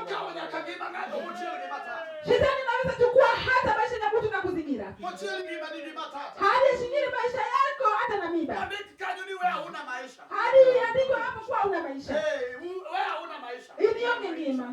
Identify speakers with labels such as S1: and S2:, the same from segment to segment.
S1: kawo nyaka ngima ng'ato mochiel gi matata.
S2: Shetani anaweza chukua hata maisha ya mtu na kuzingira.
S1: Mochiel ngimani gi matata.
S2: Hadi ashingire maisha yako hata na miba.
S1: Ondik kanyo ni we hauna maisha.
S2: Hadi iandikwe hapo kuwa una maisha.
S1: Eh, we hauna maisha.
S2: Inionge ngima.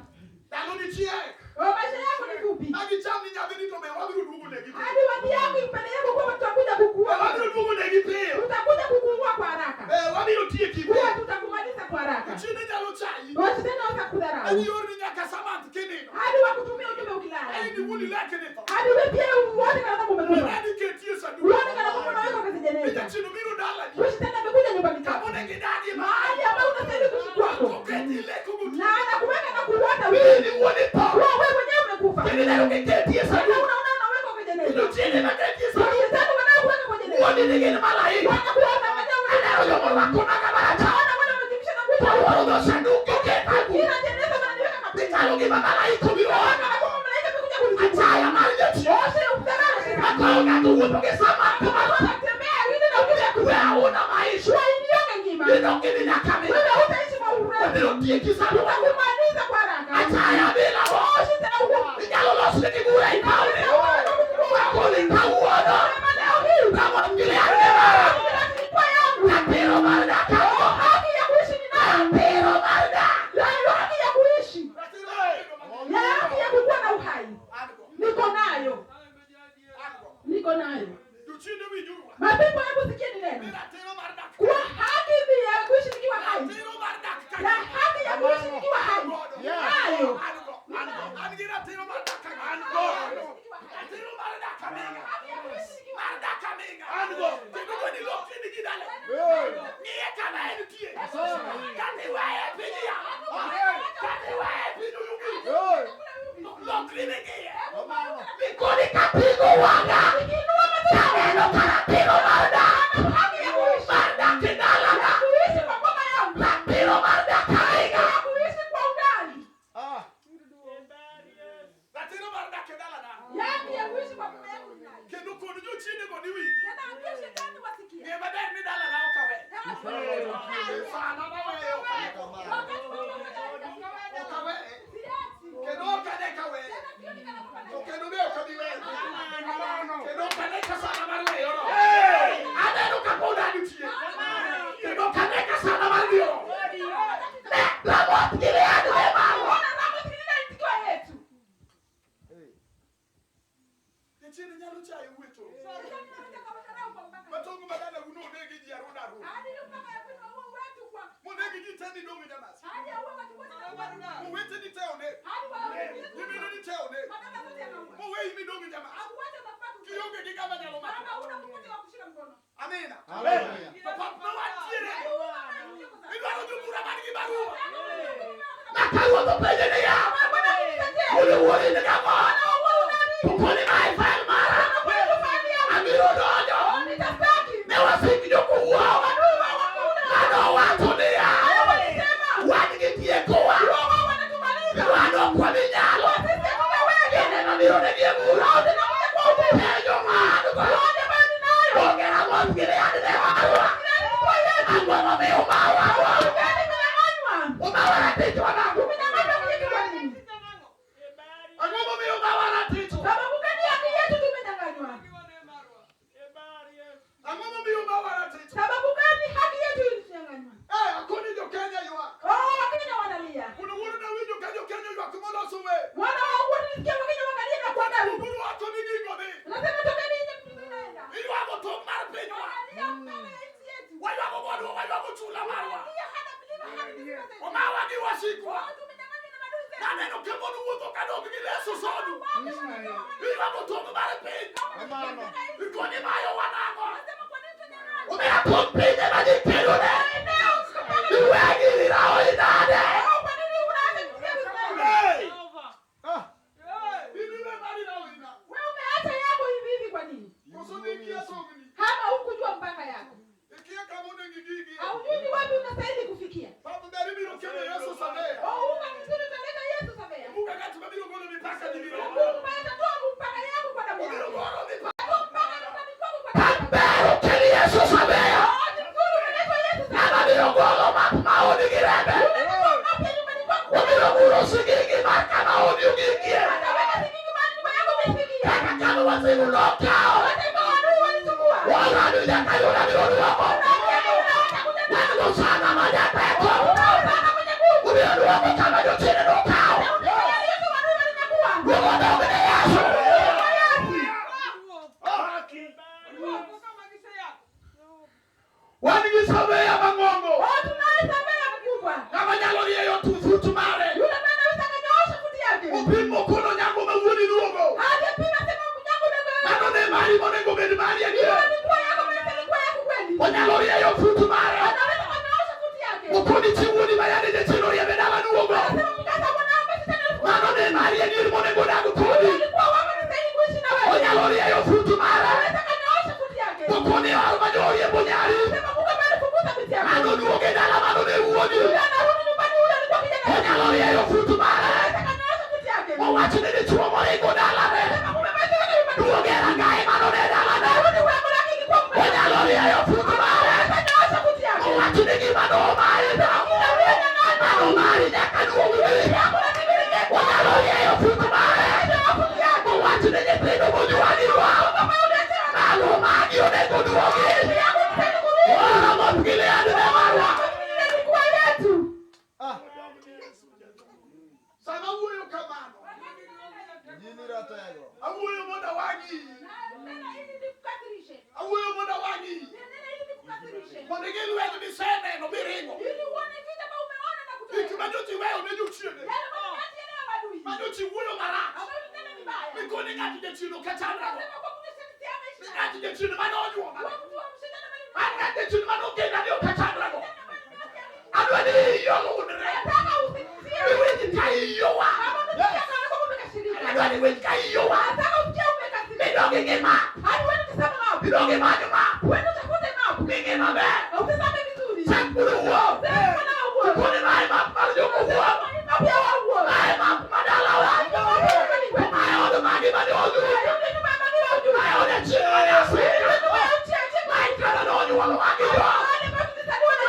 S1: Ndalo ni chiek.
S2: Kwa maisha yako ni fupi.
S1: Magicham ni nyathini to be wabiro duogo negi piyo.
S2: Hadi wadhi yako mbele yako kuwa tutakuja kukuua.
S1: Wabiro duogo negi piyo.
S2: Tutakuja kukuua kwa haraka.
S1: Eh, wabiro tieki
S2: Kuwa
S1: piyo.
S2: tutakumaliza kwa haraka.
S1: Chine nyalo chayi.
S2: Wasitena waweza kudharau.
S1: Adi orni nyaka Samantha kinino.
S2: Hadi wakutumia ujumbe ukilala.
S1: Ai ni wuoni lake ni tho.
S2: Hadi wewe pia uone kana kwamba umekufa.
S1: Adi ketie sanduku.
S2: Uone kana kwamba unawekwa kwenye jeneza.
S1: Jachien obiro dalani.
S2: Wewe shetani amekuja nyumbani kwako.
S1: Kamone gidagi
S2: Mahali ambapo unastahili kuishi kwako.
S1: Oketi leko gotieno.
S2: Na anakuweka na kuuota wewe.
S1: Ni wuoni tho.
S2: Kuwa wewe mwenyewe umekufa.
S1: Kendo ineno kiketie
S2: Sasa
S1: sanduku.
S2: unaona unawekwa kwenye jeneza.
S1: Kendo chiende maketie sanduku.
S2: Shetani wanaokuweka kwenye jeneza.
S1: Wuoni ni gin malaika.
S2: Wanakuona mwenyewe
S1: Aneno jomorwako nanga marachar.
S2: Naona wale wamejivisha na kuita.
S1: Toluoro dho sanduku oketagu.
S2: Kila jeneza wananiweka kaburini.
S1: Gichalo gima malaika obiro.
S2: Naona kama malaika amekuja kunichukua.
S1: Achaya mar jachien.
S2: Oshe udharau shetani.
S1: Akawo ng'ato wuotho gi Samantha mar
S2: Wanatembea wili na ujumbe
S1: we hauna maisha.
S2: Kwa inionge ngima.
S1: Idok idhi nyaka min.
S2: Wewe hutaishi kwa urefu.
S1: Obiro tieki sanduku.
S2: Tutakumaliza kwa haraka.
S1: Achaya bila
S2: Oshe tena hukumu.
S1: Inyalo losne gi bura ikawne. Wakoni kawuono.
S2: Sema leo hii.
S1: Ramoth Gilead ne mara.
S2: Kwa yangu.
S1: Ratiro mar dak ango.
S2: Haki ya kuishi ninayo.
S1: Ratiro mar dak.
S2: Nayo haki ya kuishi. Ya haki ya kukuwa na uhai. Niko nayo. Niko nayo. Mapepo hebu sikieni neno. Kuwa haki ni ya kuishi nikiwa hai. Ya haki ya kuishi nikiwa hai. Nayo.
S1: Nikoni kapigo wanga. Taneno ka ratiro mar dak.
S2: Haki ya kuishi.
S1: Mar dak e dalana.
S2: Kuishi kwa boma yangu.
S1: Ratiro mar dak ahinya.
S2: Ya kuishi kwa undani. Ya haki ya kuishi kwa boma yangu ninayo.
S1: Kendo kod jochiendego ni winji.
S2: Tena ambia shetani wasikie.
S1: Ng'e maber ni dalana ok awe. Sana maweyo
S2: Wakati
S1: ok awe. Kendo ok ane ka weyo. To kendo be ok abi weyo. Kendo ok ane ka sana mar weyo no. Aneno ka pod anitie. Kendo ok ane ka sana mar biro. Ne, Ramoth Gilead ne marwa. Jachien nyalo chayo wuecho. Matongo ma dalawu nonegi ji arunda arunda. Monegi ji te ni dong' jamas. Owete ni te oneg. Nyimine ni te oneg. Moweyi midong' jamas. Kionge gi ng'ama nyalo mako. Amina. To pap ma wantiere idwaro jobura man gi barua. Nakawuotho penje niya. Wuod wuodi ni gang'o? To koni ma e file mara. Abiro donjo. Ne wasik jokuo. Ng'ano owacho niya. Wan gi tiekowa. Wan ok wabi nyalo. Gineno biro negi e bura. Penjo ng'adgo. Onge Ramoth Gilead ne marwa. Ang'o momiyo umawa? Umawa ratichwa nang'o? Ang'o momiyo umawa ratichwa?
S2: Sababu gani haki yetu tumenyang'anywa?
S1: Ang'o momiyo umawa ratichwa?
S2: Sababu gani haki yetu ilinyang'anywa?
S1: Eh, akoni jo Kenya ywak.
S2: Oh, Wakenya wanalia.
S1: Wuon wuon nawinjo ka jo Kenya ywak moloso wer.
S2: Mwana wa Wuod nisikia Wakenya wakalia na kuandaa wimbo.
S1: Wuon wacho ni gigo dhi.
S2: Nasema tokeni nje mnaenda.
S1: Iywago tong' mar pinywa.
S2: Wanalia mbele ya nchi yetu.
S1: Waywago godwa, waywago chula marwa.
S2: Wanalia hata milima hadi milima zetu.
S1: Omawa gi wasikwa.
S2: Watu tumenyang'anywa na maadui zetu.
S1: Naneno ka mon wuotho kadok gi leso sodu. Iywago tong' mar piny. Ikoni mayowa nang'o?
S2: Nasema kwa nini tunyang'anywa?
S1: Omiyo tong' piny ema ji kedone.
S2: Eneo msikapane.
S1: Iwegi irawo inade.
S2: Oh, kwa nini unaacha kusikia Israeli?
S1: In iwe mari irawo ina.
S2: Wewe umeacha yako hivi hivi kwa nini?
S1: Koso ni ikia songni.
S2: Kama hukujua mpaka yako.
S1: Ikia kama onego igigi.
S2: Haujui ni wapi unastahili kufikia.
S1: Papa ber ibiro kelo Yesu Samea.
S2: Oh, unga vizuri utaleta Yesu Samea.
S1: Unga ng'at mabiro golo mipaka ji biro.
S2: Mungu mbaya atatoa mpaka yako kwa damu
S1: Obiro
S2: yake.
S1: golo mipaka.
S2: Toa mpaka nyumbani kwako kwa damu yake.
S1: Ber okel Yesu Samea.
S2: Oh, ni mzuri umeletwa Yesu Samea.
S1: Ng'ama biro golo map maoni gi rembe.
S2: Yule
S1: nokawo. Wan adui nyaka yud abiro duoko. Wan gosana ma jateko. Obiro duoko kama jochiende nokawo. Duogo dog ne Yesu. Wan gi surveyor mang'ongo. Ng'ama nyalo rieyo fut mare. Opim mokono nyango ma wuoni duogo. Mano ne mari monego bed mari adier. Onyalo rieyo fut mare. Okoni chi wuoni ma yande jachien oriembe dala duogo. Mano ne mari adier monego dag kodi. Onyalo rieyo fut mare. Okoni or ma joriembo nyari. Mano duogo e dala mano ne wuoni. Onyalo rieyo fut mare. Owacho ni dichuo moringo dalane. Duogo e rangae mano ne dalane. Onyalo rieyo fut mare. Owacho ni gima nomayi mano mari nyaka duog gi. Onyalo rieyo fut mare. Owacho ni nyithindo monyuoliwa. Mano magi onego duogi. Oromo Gilead ne marwa. Sama awuoyo kamano, awuoyo mondo awang'i. Awuoyo mondo awang'i. Mondo ing'e lweny miseneno miringo. Gik ma nyocha iweyo ne jochiende. Ma nyocha iwuoyo marach. Mikoni ng'ato jachien ok achandrago. Ni ng'ato jachien mane onyuola. An ng'ato jachien mane okenda ni ok achandrago. Adwa ni iyi olundre. Iwinj ka iyi owang'. Adwa ni iwinj ka iyi owang'. Midog ing'i map. Midog imanyo map. Ming'i maber. Chak mondo wuo. Koni mae map mar jokowuo. Mae map madalawa. Mae od magi mane onyuol. Mae od achiel mane asika. Mae kama nonyuolowa gi jo.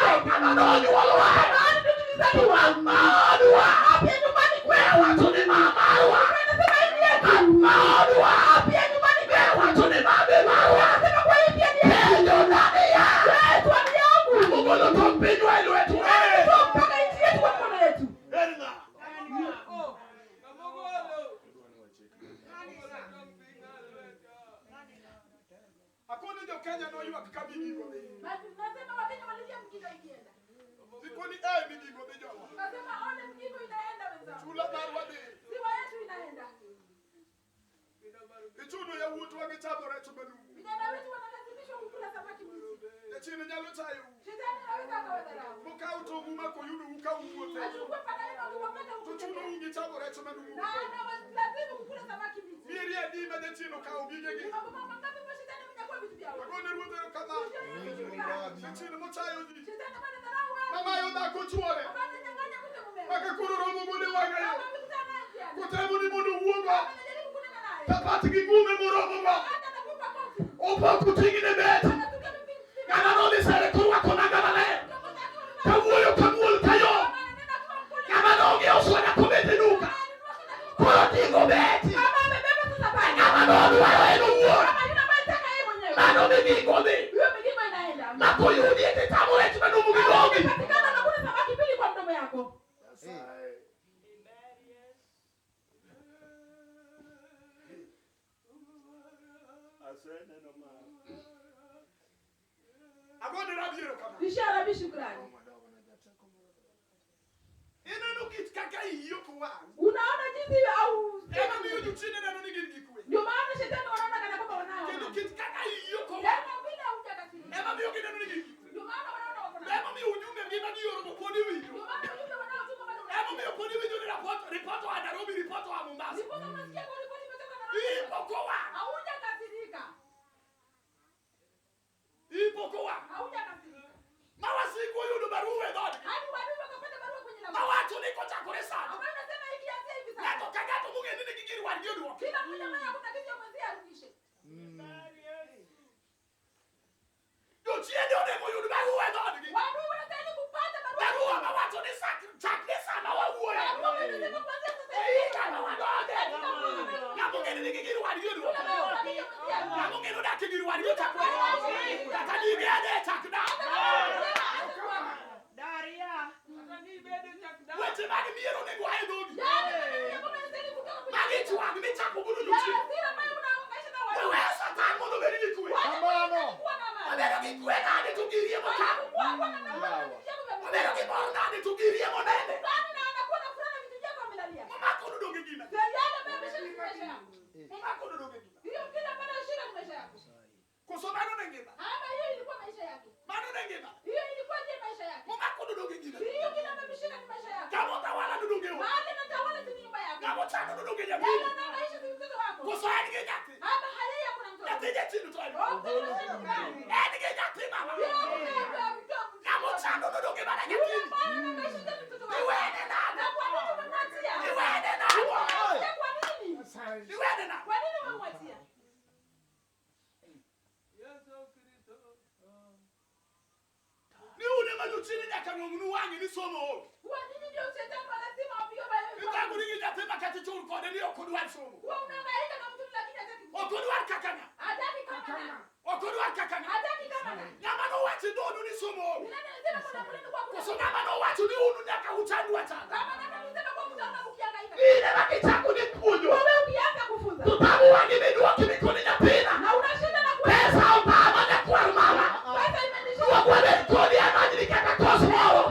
S1: Mae kama nonyuolowa. Maodwa. We wacho ni ma marwa. Maodwa. We wacho ni ma be marwa. Penjo nade ya. Ogolo tong' pinywa e lwetwa. En ng'a? Akoni jo Kenya noywak ka migingo dhi. Nikoni e migingo dhi jowa. Chula marwa dhi. Ichuno yawuotwa gi chamo rech manumu. Jachien nyalo chayou. Mokaw tong'u ma koyudou ka uwuothe. To chunou gi chamo rech manumu. Mieri adi ma jachien okawo gigegi. Agone ruoth erokamano. Jachien mochayo ji. Mamayo dhako chuore. Maka koro romo gode wang'ayo. Kotemo ni mondo owuogo. Tapat gi gume moromogo. Opoko ting'ne bet. Ng'ama nodhi sere korwako nanga maler. Kawuoyo kamuol kayo. Ng'ama nong'iewo soda kobet e duka. Koro ting'o beti. Ng'ama nodwaro en owuon. Mano migingo dhi. Makoyudi e titamo rech manumu gi dhogi. Agone rabi erokamano.
S2: Ishara shukrani.
S1: Ineno gik kaka iyi ok wang'.
S2: Unaona jinsi au
S1: Emomiyo jochiende neno ni gin gi kwe.
S2: ndio maana shetani wanaona kana kwamba wanao.
S1: Kendo kit kaka iyi ok owang'.
S2: Kama vile hujakasirika.
S1: Emomiyo gineno ni gin gi kwe.
S2: Ndio maana wanaona wako na.
S1: Emomiyo ujumbe ngima giorogo pod iwinjo.
S2: Ndio maana ujumbe wanaotuma bado unasikia.
S1: Emomiyo pod iwinjo ni report oa Nairobi, report oa Mombasa.
S2: Ndiposa unasikia kwa ripoti imetoka Nairobi.
S1: Iyi pok owang'.
S2: Haujakasirika.
S1: Iyi pok owang'.
S2: Haujakasirika.
S1: Ma wasigu oyudo barua e dhoodgi.
S2: Hadi wadui wakapata barua kwenye lango.
S1: Mawacho ni kochakore sani.
S2: Ambayo inasema ikianzia hivi sasa.
S1: Ng'ato ka ng'ato mong'e ni nigi gir wadgi oduoki.
S2: Kila mmoja ambaye hakuna kitu ya mwenzie arudishe.
S1: Jochiende onego oyud barua e dhoodgi.
S2: Wadui wanastahili kupata barua.
S1: Barua mawacho ni chakre sama wawuoyo.
S2: Barua ambayo inasema kuanzia sasa
S1: Ei
S2: hivi.
S1: kama wadonje.
S2: Katika mwaka
S1: Ng'ama ong'e ni nigi gir wadgi oduoki.
S2: Yule ambaye hakuna kitu ya mwenzie arudishe.
S1: chak weyo. Kata digede chak dak. Weche mag miero onego ae dhogi. Magi chwag michako godo jochien. Wewe Satan mondo obed gi kwe. Obedo gi kwe nade to giriembo ka. Obedo gi mor nade to giriembo nende. Momako nodong' e gima. Momako nodong' e gima. Koso mano ne ngima. Mano ne ngima. Momako nodong' e gima. Kama otawala nodong' e ot. Kama ochando nodong' e nyathini. Koso en gi nyathi. Nyathi jachien to en. En gi nyathi mama. Kama ochando nodong' e mana nyathini. Iwene nade? Iwene nade? Iwene nade? Ni une ma jochien nyaka nwang'nu wang'e ni somo onge. Ithagori gi nyathi ma kata ichul kode ni ok odwar somo. Ok odwar kaka ng'a. Ok odwar kaka ng'a. Ng'ama nowacho e dhodu ni somo onge. Koso ng'ama nowacho ni unu nyaka uchandu achanda. In ema kichako ni puonjo. To tabu wang'i miduoki mikoni nyathina. Pesa otama nyakwar mama. Duok wabed kodi amanyni kata kos moro.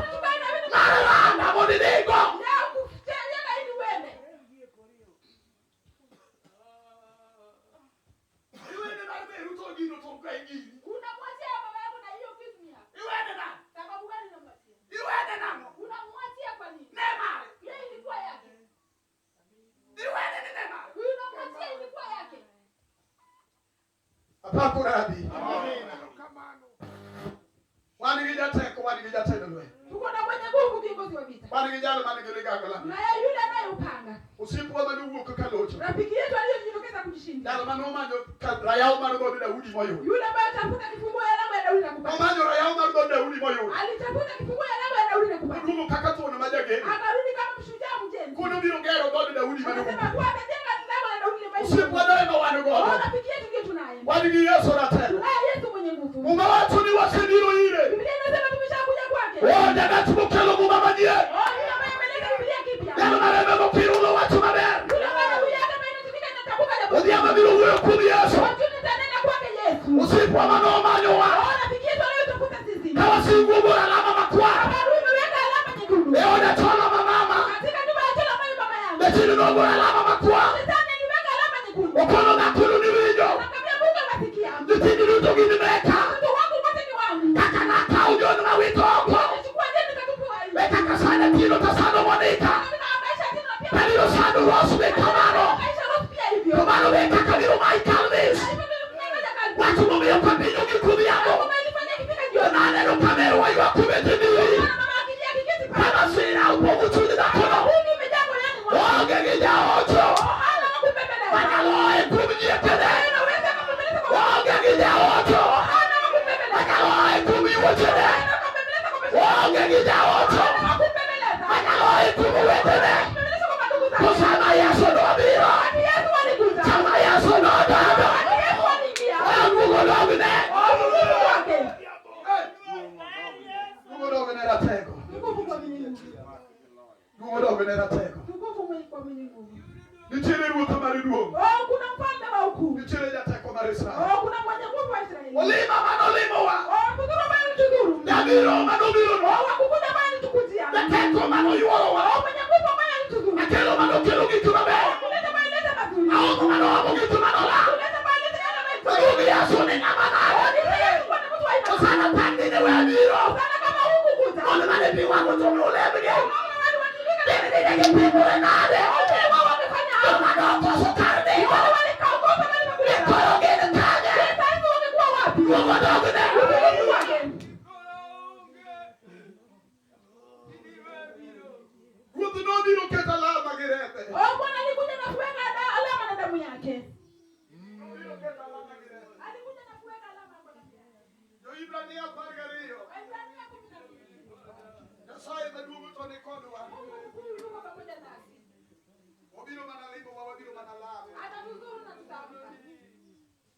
S1: Mar randa mondo idhigo. Iwene mar meru to gino to ok en gini. Iwene nang'o? Iwene nang'o? Ne mare. Iwene ni ne mare. Apako rabi. Wan gi jateko, wan gi jatend lweny.
S2: Tuko na mwenye nguvu, kiongozi wa vita.
S1: Wan gi jal man gi ligangla.
S2: Na yule anaye upanga.
S1: Osiepwa mane owuok ka locho.
S2: Rafiki yetu aliyejitokeza kujishinda.
S1: Jal mane omanyo rayaw mar dhood Daudi moyudo.
S2: Yule ambaye atafuta kifunguo ya lango ya Daudi na kupata.
S1: Omanyo rayaw mar dhood Daudi moyudo.
S2: Alitafuta kifunguo ya lango ya Daudi na kupata.
S1: Oduogo kaka thuon ma jageno.
S2: Akarudi kama mshujaa mjenzi.
S1: Kono biro gero dhood Daudi mane
S2: Anasema
S1: owuok.
S2: kuwa atajenga lango la Daudi lile.
S1: Osiepwa no ema wan
S2: Oh,
S1: godo.
S2: rafiki yetu ndiye tunaye.
S1: Wan gi Yesu ratelo.
S2: Tunaye Yesu mwenye nguvu.
S1: Muma wacho ni wasebiro ire.
S2: Biblia inasema tumeshakuja kwake.
S1: Oh, jagach mokelo muma manyien.
S2: Oh, yule ambaye ameleta Biblia kipya.
S1: Jal marembe mokirulo wacho maber.
S2: Yule ambaye damu yake ambayo inatumika inatambuka jambo.
S1: Odhiambo biro wuoyo kuom Yesu.
S2: Wajuni tanena kwake Yesu.
S1: Osiepwa mane omanyowa.
S2: Oh, rafiki yetu aliyotafuta sisi.
S1: Ka wasingu ogolo alama makwar.
S2: Kama adui imeweka alama nyekundu.
S1: E od Achola ma mama.
S2: Katika nyumba ya Achola ambayo mama yangu.
S1: Jachien nogolo alama makwar.
S2: Shetani aliweka alama nyekundu.
S1: Okono dhakonu ni winjo.
S2: Nakwambia Mungu anasikia.
S1: Nyithindi duto gin meka.
S2: Watoto wangu wote ni wangu.
S1: Kaka nakawo John mawito oko.
S2: Nilichukua jeni nikatupa
S1: E
S2: nje.
S1: kaka sani Tino to sando Monica.
S2: Nikaangaisha Tino na pia.
S1: Abiro sando Rose be kamano.
S2: Nikaangaisha Rose pia hivyo.
S1: To mano be kaka biro mayi Calvis.
S2: Na hivyo ndio nilikunyang'anya Calvis.
S1: Wach momiyo kapinyo gi kudhiambo.
S2: Kama ilifanya ikifika
S1: To
S2: jioni.
S1: naneno ka merwa ywak kubete diri.
S2: Maana mama akilia akiketi
S1: Ka
S2: pale.
S1: masira opong'o chuny dhakono.
S2: Huzuni imejaa moyoni mwake.
S1: Onge gi jaocho.
S2: Hana wa kumbembeleza.
S1: Manyaloye kuom nyiekene.
S2: Anaweza kumbembeleza kwa
S1: Onge gi jaocho.
S2: Hana wa kumbembeleza.
S1: Manyaloye kuom yuochene.
S2: Hana wa kumbembeleza kwa maisha.
S1: Onge gi jaocho.
S2: Hana wa kumbembeleza.
S1: Manyaloye kuom owetene.
S2: Kumbembeleza kwa madugu
S1: To
S2: zake.
S1: sama Yesu nobiro.
S2: Wakati Yesu alikuja.
S1: Sama Yesu nodonjo.
S2: Wakati Yesu aliingia.
S1: Angugo dogne.
S2: Utukufu wake.
S1: Duogo dogne ratego.
S2: Tukufu kwa mwenye nguvu.
S1: Duogo dogne ratego.
S2: Tukufu kwa mwenye nguvu.
S1: Nitiere ruoth mar duong'.
S2: Oh, kuna mfalme wa ukuu.
S1: Nitiere jateko mar Israel.
S2: Oh, kuna mwenye nguvu wa Israeli.
S1: Olima manolimowa.
S2: Oh, kudhuru ambaye alitudhuru.
S1: Jabiro manobironwa.
S2: Oh, wakukuja ambaye alitukujia.
S1: Jateko manoyuorowa.
S2: Oh, mwenye nguvu ambaye alitudhuru.
S1: Akelo manokelo gik maber.
S2: Kuleta ambaye alileta mazuri.
S1: Aomo manoomo gik manola.
S2: Kuleta ambaye alileta yale ambayo
S1: Duog Yesu ni ng'ama
S2: Oh,
S1: nade.
S2: ni Yesu kwa ni mtu wa aina.
S1: Osana tandi ne we abiro.
S2: Sana kama huku kuja.
S1: Mondo mane pi wang'o to nolebgi.
S2: Unaona wale watilika.
S1: Gin ni ne gitimore nade.
S2: Wote wao wamefanya hayo.
S1: Joma nokoso kar nindo.
S2: Wale walikaogopa mahali pa kulala.
S1: Koro gin kanye.
S2: Sasa hivi wangekuwa wapi?
S1: Duogo dogne.
S2: Utukufu wake.
S1: Ruoth nobiro keto alama gi rembe.
S2: Oh, Bwana alikuja na kuweka alama na damu yake.
S1: Nobiro keto alama gi rembe.
S2: Alikuja na kuweka alama kwa damu yake.
S1: Jo-Hibrania 12.
S2: Waibrania 12.
S1: Nyasaye maduong' to ni kodwa.
S2: Mungu mkuu yuko pamoja nasi.
S1: Obiro mana limowa, wabiro mana lame.
S2: Atatuzuru na tutaamka.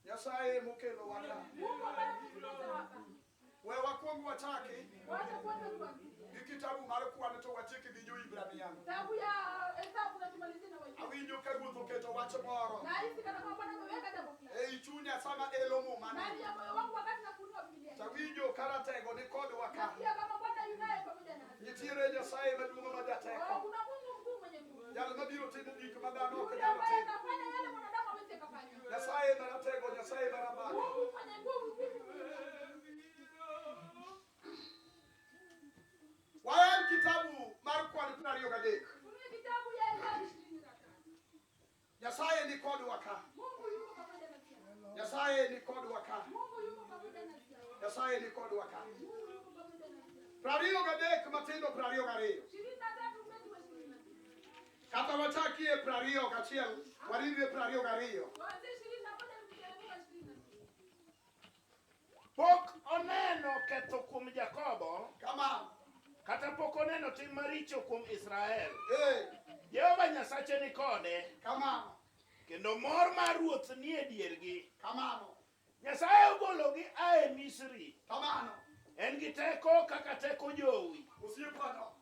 S1: Nyasaye mokelowa ka.
S2: Mungu
S1: wachaki
S2: Wacha kwanza tuanzie
S1: gi kitabu mar kwan to watieki gi Jo-Hibrania.
S2: Kitabu ya Hesabu na tumalizie na Waebrania.
S1: Awinjo ka Ruoth oketo wach moro
S2: Nahisi kana kwamba Bwana ameweka jambo fulani
S1: ei chunya sama elo muma
S2: ndani
S1: ni.
S2: ya moyo wangu wakati nafunua Biblia.
S1: Tawinjo karatego ni kodwa ka.
S2: Nasikia kama Bwana yunaye pamoja nasi.
S1: Nitiere Nyasaye maduong' ma
S2: Oh,
S1: jateko.
S2: kuna Mungu mkuu mwenye nguvu.
S1: Jal mabiro timo gik ma dhano ok
S2: Yule
S1: nyal
S2: ambaye
S1: timo.
S2: anafanya yale mwanadamu hawezi akafanya.
S1: Nyasaye maratego, Nyasaye marabare.
S2: Mungu mwenye nguvu, nguvu mwenye nguvu.
S1: Wael kitabu mar kwan 23.
S2: Funue kitabu ya Hesabu 23.
S1: Nyasaye ni kodwa ka.
S2: Mungu yuko pamoja nasi.
S1: Nyasaye ni kodwa ka.
S2: Mungu yuko pamoja nasi.
S1: Nyasaye ni kodwa ka.
S2: Mungu yuko pamoja nasi.
S1: 23 matindo 22.
S2: 23 mwezi wa 22.
S1: Kata wachakie 21, waridre 22.
S2: Tuanzie 21 tukiteremka 22.
S3: Pok oneno ketho kuom Jakobo,
S1: Kamano.
S3: kata pok oneno tim maricho kuom Israel.
S1: Eh,
S3: Jehova Nyasache ni kode,
S1: kamano.
S3: kendo mor mar Ruoth nie diergi.
S1: Kamano.
S3: Nyasaye ogologi a e Misri.
S1: Kamano.
S3: En gi teko kaka teko jowi.
S1: Osiepano.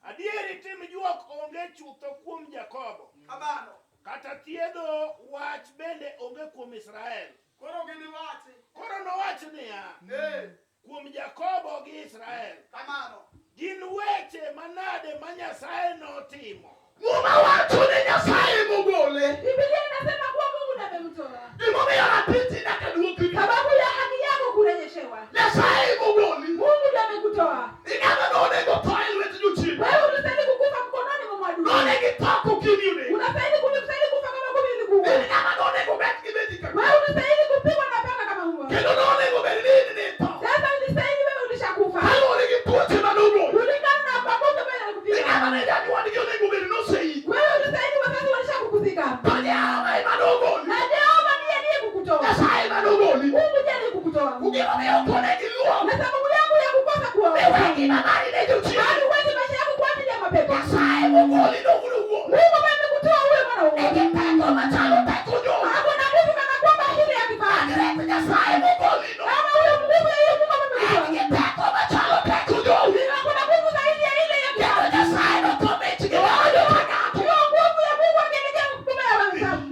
S3: Adieri tim juok onge chutho kuom Jakobo,
S1: Kamano.
S3: kata thiedho wach bende onge kuom Israel.
S1: Koro giniwachi.
S3: Koro nowach niya,
S1: Eh,
S3: kuom Jakobo gi Israel,
S1: kamano.
S3: gin weche manade ma Nyasaye notimo.
S1: Muma wacho ni Nyasaye mogole.
S2: Biblia inasema kuwa Mungu ndiye amemtoa.
S1: Gimomiyo ratiti nyaka duokni.
S2: Sababu ya haki yako kurejeshewa.
S1: Nyasaye mogoli.
S2: Mungu ndiye amekutoa.
S1: Ing'ama nonego tho e lwet jochiende.
S2: Wewe unastahili kukufa mkononi mwa mwadui.
S1: Nonego itho kokimi onego.
S2: Unastahili kustahili kufa kama kumi ilikuwa.
S1: In ng'ama nonego bet gi beti ka.
S2: Wewe unastahili kupigwa na panga kama mbwa.
S1: Kendo nonego bed ni in nitho.
S2: Sasa ulistahili wewe ulishakufa.
S1: Kaluwore gi tuoche manogolo.
S2: Kulingana na magonjwa ambayo
S1: Ni ng'ama
S2: yalikupiga.
S1: ne janyuolgi onego bed ni oseiko.
S2: Wewe ulistahili wazazi walishakukuzika.
S1: To Jehova ema nogoli.
S2: Na Jehova ndiye aliyekukutoa.
S1: Nyasaye ema nogoli.
S2: Mungu ndiye aliyekukutoa.
S1: Gimomiyo ok onego iluor.
S2: Na sababu yangu ya kukosa kuoa.
S1: Ni we ngima mari ne jochiende.
S2: Bali huwezi maisha yako kwa ajili ya mapepo.
S1: Nyasaye mogoli nogolo wuon.
S2: Mungu ambaye amekutoa wewe mwana wa
S1: Nigi
S2: Mungu.
S1: teko machalo teko jowi.
S2: Ako na nguvu kana kwamba ile ya kifalme.
S1: Ret Nyasaye mogolino.
S2: Kama huyo nguvu ya hiyo Mungu ambaye
S1: En
S2: amekutoa.
S1: gi teko machalo teko jowi.
S2: Ako na nguvu zaidi ya ile ya
S1: Kendo
S2: kifalme.
S1: Nyasaye notho mich gi dala joka ng'ato.
S2: Hiyo nguvu ya Mungu angelekea mkubwa ya wenzangu.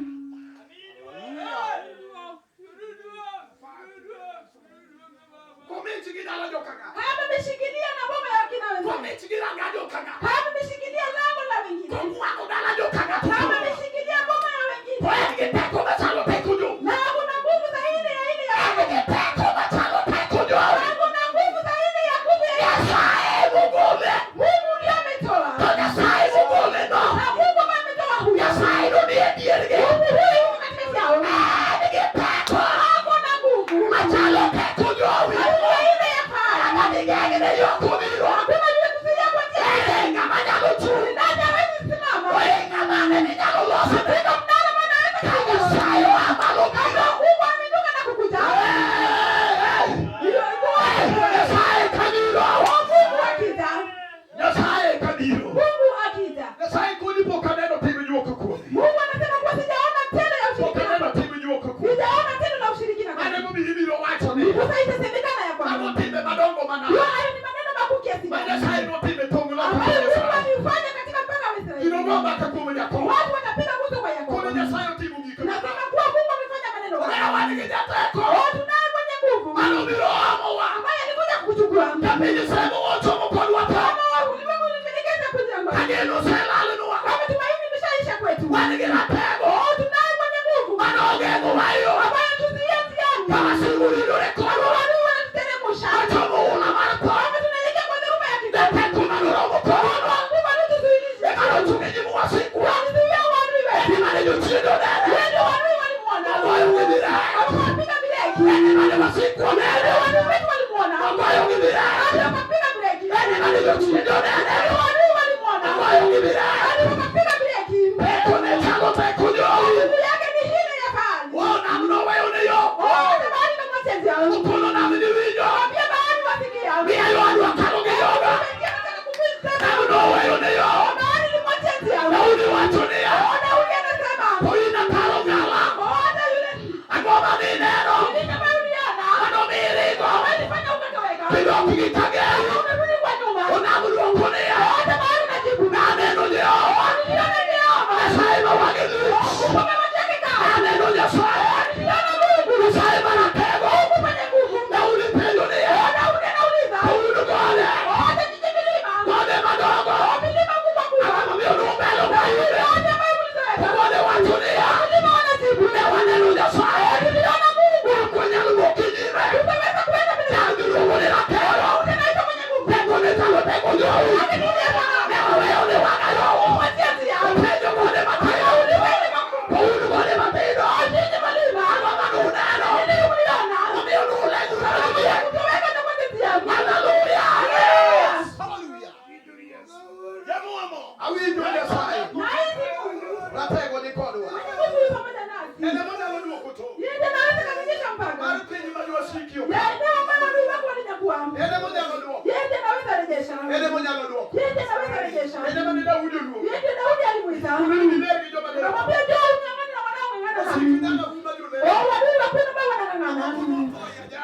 S1: Komich gi dala joka ng'ato.
S2: Kama ameshikilia na boma ya kina wenzangu.
S1: Komich gi ranga joka ng'ato.
S2: Kama ameshikilia lango la wengine.
S1: Kong'wang'o dala joka ng'ato.
S2: Kama ameshikilia boma ya
S1: To
S2: wengine.
S1: en gi teko machalo teko jowi.
S2: Na kuna nguvu zaidi ya ile ya
S1: En gi teko machalo teko jowi.
S2: Na kuna nguvu zaidi ya nguvu ya
S1: Nyasaye mogole.
S2: Mungu ndiye ametoa.
S1: To Nyasaye mogole no.
S2: Na Mungu ambaye ametoa huyo.
S1: Nyasaye no nie diergi.
S2: Mungu huyo yuko katikati yao.
S1: En gi teko
S2: Ako na nguvu.
S1: machalo teko jowi.
S2: Nguvu ya ile ya fahari.
S1: Ng'ama digeng'ne yo kobiro.
S2: Hakuna yule kuzuia kwa njia.
S1: Ere ng'ama nyalo chung'.
S2: Nani hawezi simama?
S1: Oe ng'ama ne minyalo losne.
S2: Hakuna mnara maana hawezi
S1: Ka
S2: kusimama.
S1: Nyasaye oa malo biro.
S2: Mungu ameinuka na kukuja. Hiyo iko
S1: Nyasaye kabiro.
S2: Mungu akija.
S1: Nyasaye kabiro.
S2: Mungu akija.
S1: Nyasaye koni pok aneno tim juok kuomi.
S2: Mungu anasema kuwa sijaona tendo ya
S1: Pok
S2: ushirikina.
S1: aneno tim juok kuomi.
S2: Sijaona tendo la ushirikina.
S1: Mane momiyo ibiro wacho ni.
S2: Sasa itasemekana ya
S1: Mago
S2: kwamba
S1: timbe madongo manade.
S2: hiyo hayo ni maneno makuu kiasi
S1: Ma
S2: gani
S1: Nyasaye notime tong' loka
S2: ambayo Mungu
S1: Israel.
S2: alifanya katika mpaka wa Israeli.
S1: Gino go mbaka kuom Jakobo.
S2: Watu watapiga nguzo kwa Yakobo.
S1: Kono Nyasaye otimo gik
S2: Nasema kuwa Mungu amefanya maneno
S1: Omera
S2: haya.
S1: wan gi jateko.
S2: Oh, tunaye mwenye nguvu
S1: Manobiro omowa.
S2: ambaye alikuja kukuchukua.
S1: Ka piny semo ochomo kodwa tho.
S2: Kama ulimwengu ulitelekeza kuja
S1: Ka
S2: kwangu.
S1: geno oselalnwa.
S2: Kama tumaini imeshaisha kwetu.
S1: Wan gi ratego.
S2: Oh, tunaye mwenye nguvu
S1: Mano ogeng'owa e yo.
S2: ambaye tuzuia njiani.
S1: Ka wasigu ridore
S2: Kama
S1: kodwa.
S2: adui wanatuteremsha.
S1: Wachomo ula mar tho.
S2: Kama tunaelekea kwa dhoruba ya kifo.
S1: Jateko manoromo kodwa.
S2: Mungu alituzuilisha.
S1: Eka nochung' e nyim wasikwa.
S2: Walizuia uadui wetu.
S1: Ene mane jochiende onene.
S2: Ndio adui walimuona.
S1: Ogoyo gi mirek.
S2: Wakapiga breki.
S1: Ene mane wasikwa onene.
S2: Adui wetu walimuona.
S1: Ogoyo gi mirek.
S2: Hadi wakapiga breki.
S1: Ene mane jochiende onene.
S2: Ndio adui walimuona.
S1: Ogoyo gi mirek.
S2: Hadi wakapiga breki.
S1: Teko ne chalo teko jowi.
S2: Nguvu yake ni ile ya fahari.
S1: Oh, nam noweyo ne yo.
S2: Oh, bahari ikamwachia njia.
S1: Okono nam ni winjo.
S2: Mwambie bahari wasikia.
S1: Miyo adwa kalo gi yoga.
S2: Umeingia katika kupita.
S1: Nam noweyo ne yo.
S2: Bahari ilimwachia njia.
S1: Daudi Daudi oluongo.
S2: Yeye ndiye Daudi alimwita.
S1: Ner gi joma dere.
S2: Akamwambia njoo ung'ang'ane na wanaong'ang'ana na
S1: Osik
S2: mimi.
S1: dala uma joler.
S2: Oh, wadui wapendwa ambao wanang'ang'ana.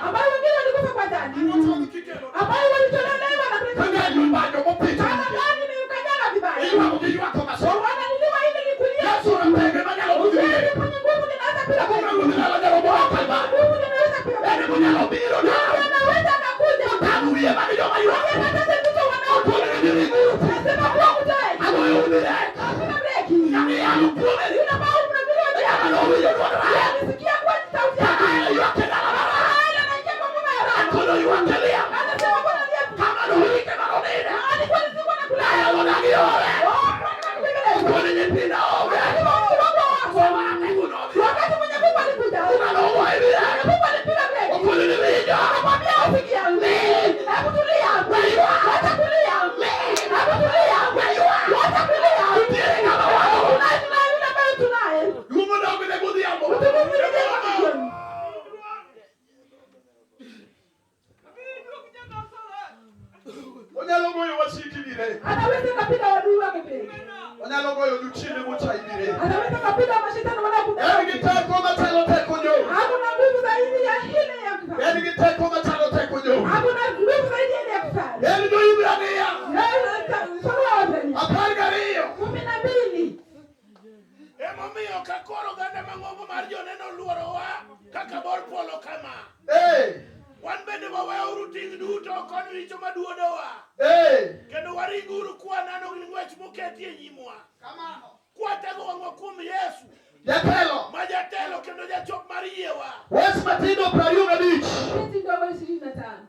S2: Ambao wengine walikufa kwa ajali.
S1: Ang'o kikelo?
S2: Ambao walitolewa na kuleta
S1: Kanga
S2: ajali.
S1: nyumba jomopito.
S2: Kama gani nimemkanyaga vibaya.
S1: Iywago gi ywak masoro.
S2: Wanaliliwa ili nikulia.
S1: Yesu ratenge manyalo budhi.
S2: Yeye mwenye nguvu ninaweza pila
S1: Kuna ruodh dala Jeroboam kalma.
S2: Nguvu ninaweza pila.
S1: En monyalo biro na.
S2: Anaweza akakuja.
S1: Tamu wiye mag joma ywak.
S2: Akakataza vichwa wanaolia. Nasema kuwa utoe.
S1: Agoyo ubire.
S2: Hakuna breki.
S1: Ng'iyalo kuome.
S2: Yule ambao mnamiliwa
S1: Ng'ama nowinjo dwond Rael.
S2: Alisikia kwa sauti
S1: Kaka
S2: yake.
S1: Eli ywak e dala mar Rael.
S2: Rael anaingia kwa ngoma ya Rama.
S1: Akono ywak e liel.
S2: Anasema Bwana aliye
S1: Kama noike manoninde.
S2: alikuwa nilikuwa na kulala.
S1: Rael odagi ore.
S2: Oh, Bwana ananipeleka.
S1: Okone nyithinda onge.
S2: Wakati wangu wako.
S1: Wako.
S2: Wakati mwenye Mungu alikuja.
S1: Kuma nowuoyo e wiye.
S2: Mwenye Mungu alipiga breki.
S1: Okone ni winjo.
S2: Akamwambia usikia. Hebu tulia. Wacha kulia. Hebu tulia. Wacha kulia.
S1: Nitiere ng'ama wako.
S2: Tunaye tunaye yule ambaye tunaye.
S1: Luongo dogne godhiambo.
S2: Utukufu ni kwa jioni.
S1: Onyalo goyo wasiki dire.
S2: Anaweza kapiga wadui wake breki.
S1: Onyalo goyo jochiende mochai dire.
S2: Anaweza kapiga mashetani wanaokuja.
S1: En gi teko machalo teko jo.
S2: Hakuna nguvu zaidi ya ile ya kufanya.
S1: En gi teko machalo teko jo.
S2: Hakuna nguvu zaidi ya ile ya kufanya.
S1: En jo-Hibrania
S2: Soma Waebrania
S1: 12.
S2: 12.
S3: Emomiyo ka koro oganda mang'ongo mar joneno oluorowa kaka bor polo kama.
S1: Eh,
S3: Wan bende waweuru ting' duto kod richo maduodowa.
S1: eh.
S3: Kendo waringuru kwanano gi ng'wech moketi e nyimwa. Kwatego wang'wa kuom Yesu,
S1: Jatelo.
S3: ma jatelo kendo jachop mar yiewa.
S1: Wes matindo 25.
S2: Binti ndogo 25.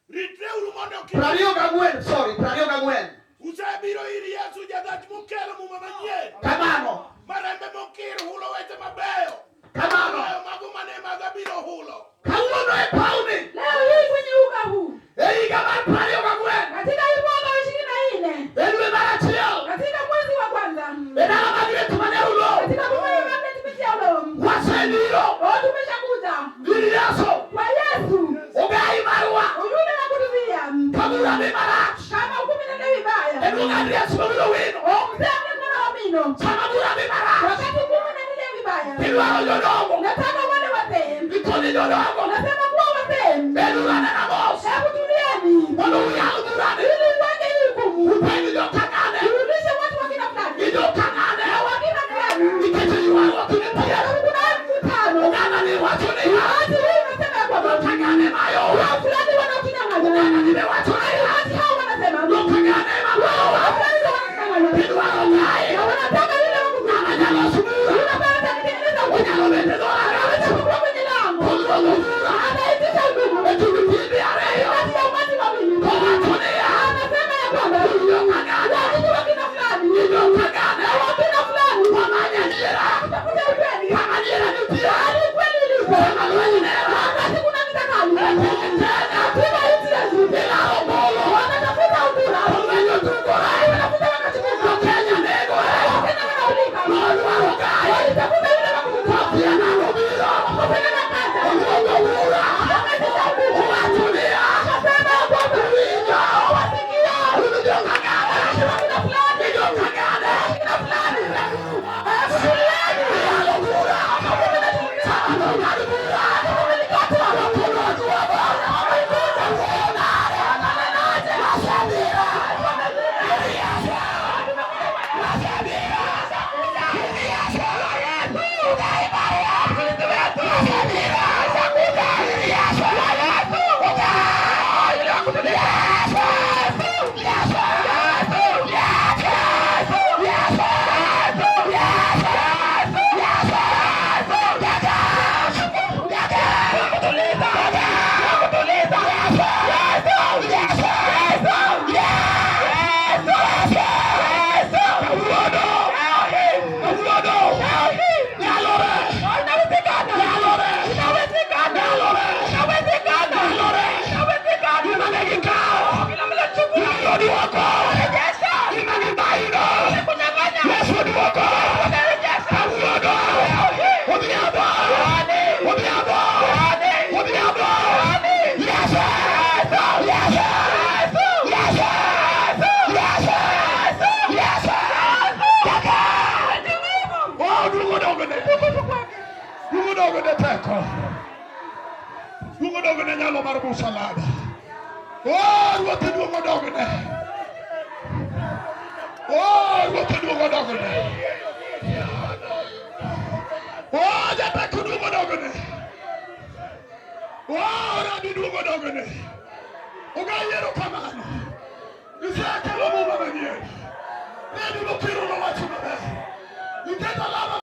S3: Ritreuru mondo kik
S1: 24, sorry, 24.
S3: usebiro ir Yesu jagach mokelo muma manyien.
S1: Kamano.
S3: Ma rembe mokir hulo weche mabeyo.
S1: Kamano.
S3: Moloyo mago mane maga biro hulo.
S1: Kawuono e pawni.
S2: Leo hii kwenye uga huu
S1: E higa mar 24.
S2: katika hii mwaka wa 24
S1: E dwe mar achiel.
S2: katika mwezi wa kwanza
S1: E dala mag Ruth mane ulo.
S2: katika boma ya Magnet Beach ya Ulomu.
S1: Wasebiro.
S2: Oh, tumeshakuja
S1: Ir Yesu.
S2: kwa Yesu
S1: Ogai marwa.
S2: yule wa kutuzuia
S1: Kabura dhi marach.
S2: kama hukumu inaenda vibaya.
S1: E duong' Andreas mabiro wino.
S2: Oh, mzee mwana wa mino
S1: Sama bura dhi marach.
S2: wakati hukumu inaendelea vibaya,
S1: Idwaro jodongo.
S2: nataka wale wazee,
S1: Ikoni jodongo.
S2: nasema kuwa wazee,
S1: Beduru anena mos.
S2: hebu tulieni
S1: Mondo uyal burani.
S2: ili uweke hii hukumu,
S1: Upenj jokang'ane.
S2: irudishe watu wa kina fulani
S1: Gi jokang'ane.
S2: na wa kina fulani,
S1: Nikech ywaruok
S2: kwa
S1: nitie.
S2: sababu kuna mvutano.
S1: Oganda ni wacho niya.
S2: Watu hii unasema ya kwamba
S1: Jokang'ane mayowa.
S2: wao fulani wanaotunyang'anya,
S1: Oganda ni be wacho niya.
S2: watu hao wanasema
S1: Jokang'ane mayowa.
S2: wao fulani ndio wanatunyang'anya
S1: Idwaro kae.
S2: na wanataka yule wa
S1: Ng'ama
S2: kutunyang'anya.
S1: nyalo subira.
S2: Yule ambaye atatengeneza hukumu
S1: Onyalo bet e dhorangach.
S2: anaweza kukua kwenye lango,
S1: Oluongo bura.
S2: anaitisha hukumu
S1: E kind timbe ariyo.
S2: kati ya umati wawili.
S1: Kowacho Odogne nyalo mar musalaba. Oh, Ruoth duong' odogne. Oh, Ruoth duong' odogne. Oh, jateko duong' odogne. Oh, rabi duong' odogne. Ogayi erokamano. Isekelo muma manyien. Rebi mokiro nowacho maber. Iketo alama.